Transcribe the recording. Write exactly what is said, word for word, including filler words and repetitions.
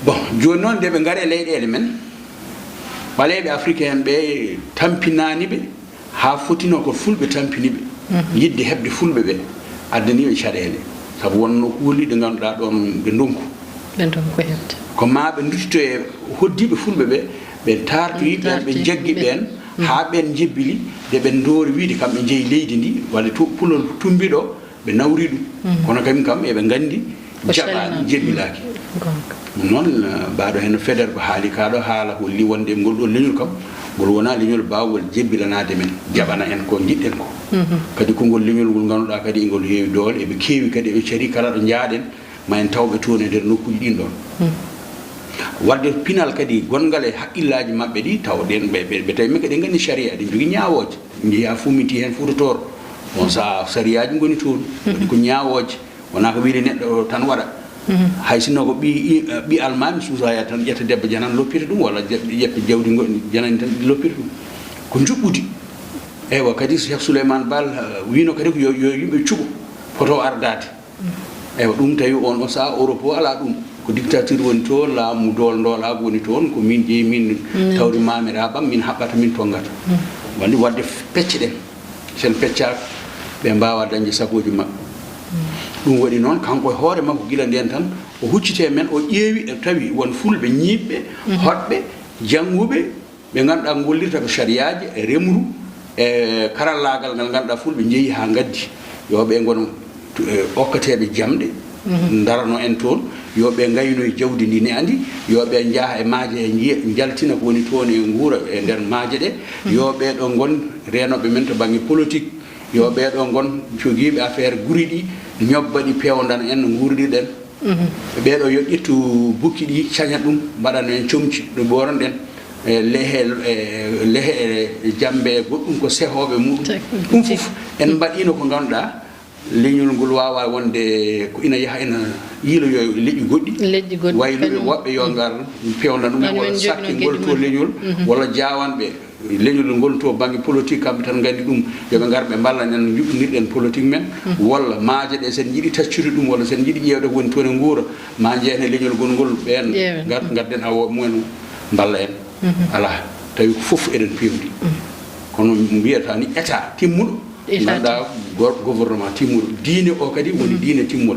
Bon, jooni noon, nde ɓe ngari e leyɗeele men, ɓaleeɓe Afrique en ɓe tampinaani ɓe haa fotino ko Fulɓe tampini ɓe. Yiɗde heɓde Fulɓe ɓe addani ɓe caɗeele, sabu wonnoo kuuli ɗe ngannduɗaa ɗoon ɓe ndonku. Ɓe ndonku heɓde. Ko maa ɓe nduttito e hoɗdiiɓe Fulɓe ɓe, ɓe taartoyi ɓeen, ɓe njaggi ɓeen, haa ɓeen njebbili, de ɓe ndoori wiyde kam ɓe njeyi leydi ndi, walla tu-, pulol tumbi ɗo, ɓe nawri ɗum. Kono kañum kam eɓe nganndi jaɓaani, jebbilaaki. Ɗum noon, eh, mbaɗo heen no Faidherbe haali kaa ɗo, haala holli wonde ngol ɗo leñol kam, ngol wonaa leñol baawngol jebbilanaade men, jaɓana en ko njiɗɗen ko. Kadi ko ngol leñol ngol ngannduɗaa kadi ngol heewi doole, eɓe keewi kadi, eɓe carii kala ɗo njaaɗen, ma en tawɓe toon e nder nokkuuji ɗin ɗoon. Waɗde pinal kadi gonngal e haqqillaaji maɓɓe ɗi, tawɗen ɓe, ɓe, ɓe tawi men kadi en nganndi sariya, eɗen njogii ñaawooje. Njeyaa fuminti heen Fuuta Tooro. On sahaa sariyaaji ngoni toon. Waɗi ko ñaawooje. Wonaa ko wiyde neɗɗo tan waɗa. Hay sinno ko ɓii, ɓii almaami suusaa tan ƴetta debbo janano loppita ɗum, walla ƴetta jawdi ngo-, janani tan loppita ɗum. Ko njuɓɓudi. Eywa, kadi Cheikh Souleymane Baal, eh, wiino kadi ko yo, yo yimɓe cuɓo poto ardaade. Eywa, ɗum tawi on, on sahaa Europe o alaa ɗum. Ko dictature woni toon, laamu dool ndoolaagu woni toon, ko min ƴeewi, min tawri maamiraaɓe am, min haɓɓata, min tonngata. Wonde waɗde pecce ɗen. Sen peccaaka, ɓe mbaawaa dañde sagooji maɓɓe. Ɗum waɗi noon, kanko e hoore makko, gila ndeen tan, o hucciti e men, o ƴeewi, e tawi won Fulɓe ñiiɓɓe, hoɗɓe, jannguɓe, ɓe ngannduɗaa ngollirta ko sariyaaji e remru, e karallaagal ngal ngannduɗaa Fulɓe njeyi haa ngaddi. Yo ɓe ngon tu-, e okkateeɓe jamɗe, ndarano en toon, yo ɓe ngaynoy jawdi ndi ne andi, yo ɓe njaha e maaje he njiya, njaltina ko woni toon e nguura e nder maaje ɗe, yo ɓe ɗo ngon reenooɓe men to bannge politique, yo ɓe ɗo ngon jogiiɓe affaire guri ɗi, ñobba ɗi, peewndana en no nguurdirɗen. Ɓee ɗo yo ƴettu bukki ɗi, caña ɗum, mbaɗano en comci ɗo ɓooranɗen, e lehe, e lehe, e jambe, e goɗɗum ko sehooɓe muɗum. Ɗum fof en mbaɗiino ko ngannduɗaa, leñol ngol waawaa wonde ko ina yaha ina yiiloyo e leƴƴi goɗɗi. Leƴƴi goɗɗi, wayluɓe kañum. Woɓɓe yo ngar pewna ɗum, walla sakke ngol to leñol, walla jaawanɓe leñol ngol to bannge politique, kamɓe tan nganndi ɗum, yo ɓe ngar ɓe mballa en, njuɓɓinirɗen politique men, walla maaje ɗe, sen njiɗi taccude ɗum, walla sen njiɗi ƴeewde ko woni toon e nguura, ma njehen e leñol ngol ngol, ɓeen ngar, ngadden awooɓe mumen mballa en. Alaa, tawi ko fof eɗen pewndi. Kono mbiyata ni état timmuɗo, ngannduɗaa go-, gouvernement timmuɗo, diine o kadi woni diine timmol.